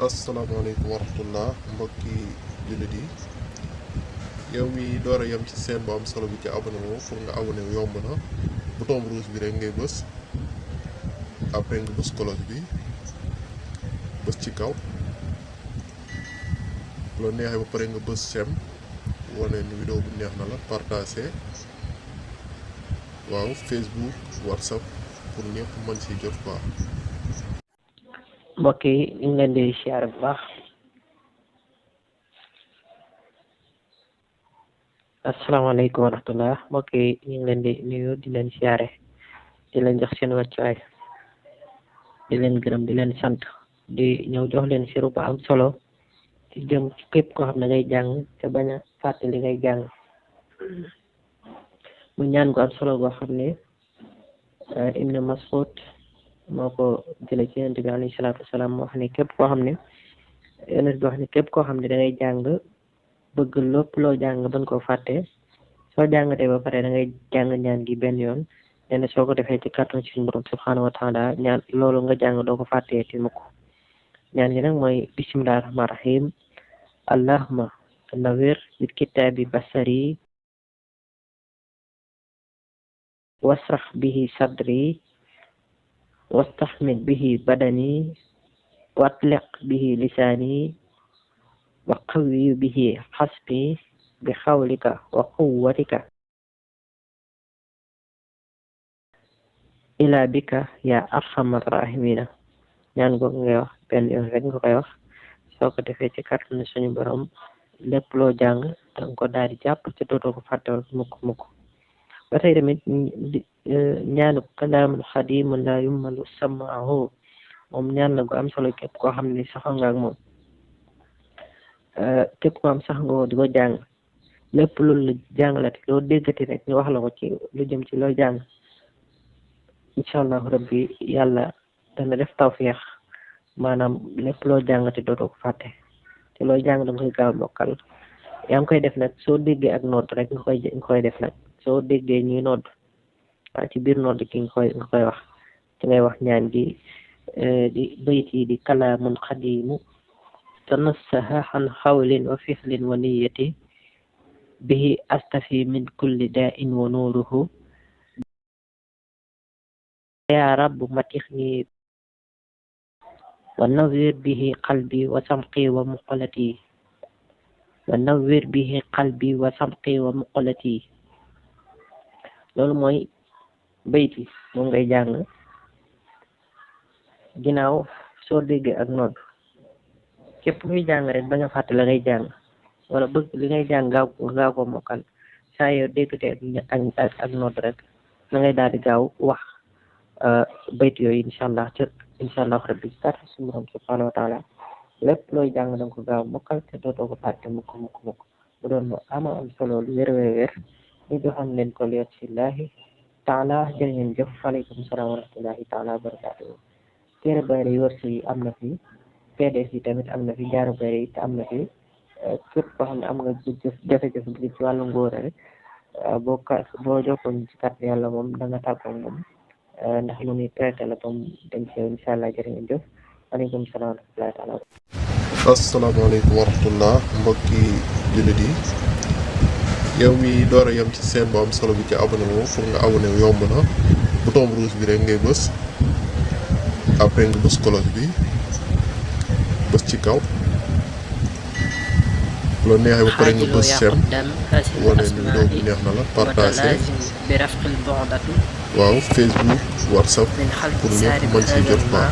asalaamaaleykum wa rahmatullah mbokki jullit yi yow mi door a yem ci seen bu am solo bi ci abonné wu pour nga abonné wu yomb na bouton rouge bi rek ngay bës après nga bës cloche bi bës ci kaw loo neexee ba pare nga bës sem wane ni vidéo bu neex na la partagé waaw Facebook WhatsApp pour ñëpp mën si jot quoi. mbokk yi ñu ngi leen di siyaare bu baax asalaamaaleykum wa rahmatullah mbokk yi ñu ngi leen di nuyu di leen siyaare di leen jox seen wàccuwaay di leen gërëm di leen sant di ñëw jox leen siru bu am solo ci jëm ci képp koo xam ne ngay jàng te bañ a fàtte li ngay jàng mu ñaan gu am solo goo xam ne Ibn Mas'ud moo ko jële ci yonent bi alayhi salaatu wasalaam moo wax ne képp koo xam ne yonent bi wax ne képp koo xam ne da ngay jàng bëgg lépp loo jàng bañ koo fàtte soo jàngatee ba pare da ngay jàng ñaan gi benn yoon nee na soo ko defee ci kàttan ci suñu borom subhaanahu wa taala ñaan loolu nga jàng doo ko fàttee ti mukk ñaan gi nag mooy bismillahi rahmaani rahim allahumma nawwir bi kitaabi basari wasrah bihi sadri wastahmid bihi badani watliq bihi lisaani wa qawwi bihi xasbi bi xawlika wa quwwatika ila bika ya arhamar rahimina ñaan googu ngay wax benn yoon rek nga koy wax soo ko defee ci kàttanu suñu borom lépp loo jàng danga ko daal di jàpp te dootoo ko fàttewal mukk ba tey tamit ñaanu kalaamul xadiim la yummalu samaahu moom ñaan la gu am solo képp koo xam ne saxoo nga ak moom képp koo am sax nga di ko jàng lépp loolu la jàngalati loo déggati rek ñu wax la ko ci lu jëm ci loo jàng incha allahu rabbi yàlla dana def tawfiix maanaam lépp loo jàngati dootoo ko fàtte te loo jàng da nga koy gaaw mokkal yaa ngi koy def nag soo déggee ak nodd rek nga koy def nag soo déggee ñuy nodd ci biir nodd ki nga koy wax ci ngay wax ñaan gi di bayt yi di kalaamun xadiimu tanassaha an xawlin wa fihlin wa niyati bihi astafi min kulli daa'in wa nuuruhu ya rabbu matixni wa nawwir bihi qalbi wa samqi wa muqalati wa nawwir bihi qalbi wa samqi wa muqalati loolu mooy bayti moom ngay jàng ginnaaw soo déggee ak nodd képp kuy jàng rek ba nga fàtte la ngay jàng wala bëgg li ngay jàng gaaw ko mokkal saa yoo déggatee ak nodd rek na ngay daal di gaaw wax bayti yooyu incha allah rabbi kàttan suñu borom subhanahu wa taala lépp looy jàng danga ko gaaw mokkal te dootoo ko fàtte mukk bu doon lu ama am solo lu wér ñu joxoon leen ko liot sillahi taala jërë ngeen jëf aleykum salaam wa rahmatullahi taala wa barakatuhu téere bayre yi wërsu yi am na fi PDS yi tamit am na fi jaaru bayre yi te am na fi képp koo xam ne am nga jafe-jafe bi ci wàllu ngóor rek boo jokkoon ci kàttan yàlla moom da nga tàggoo moom ndax lu ñuy traité la bam dañ ci incha allah jërë ngeen jëf aleykum salaam wa rahmatullahi taala asalaamaaleykum wa rahmatullah mbokki jullit yi yow mi door a yem ci seen bu am solo bi ci abonné wu pour nga abonné wu yomb na bouton rouge bi rek ngay bës après nga bës cloche bi bës ci kaw loo neexee ba pare nga bës sem wane ni vidéo bi neex na la partagé waaw Facebook WhatsApp pour ñëpp mën si jot quoi.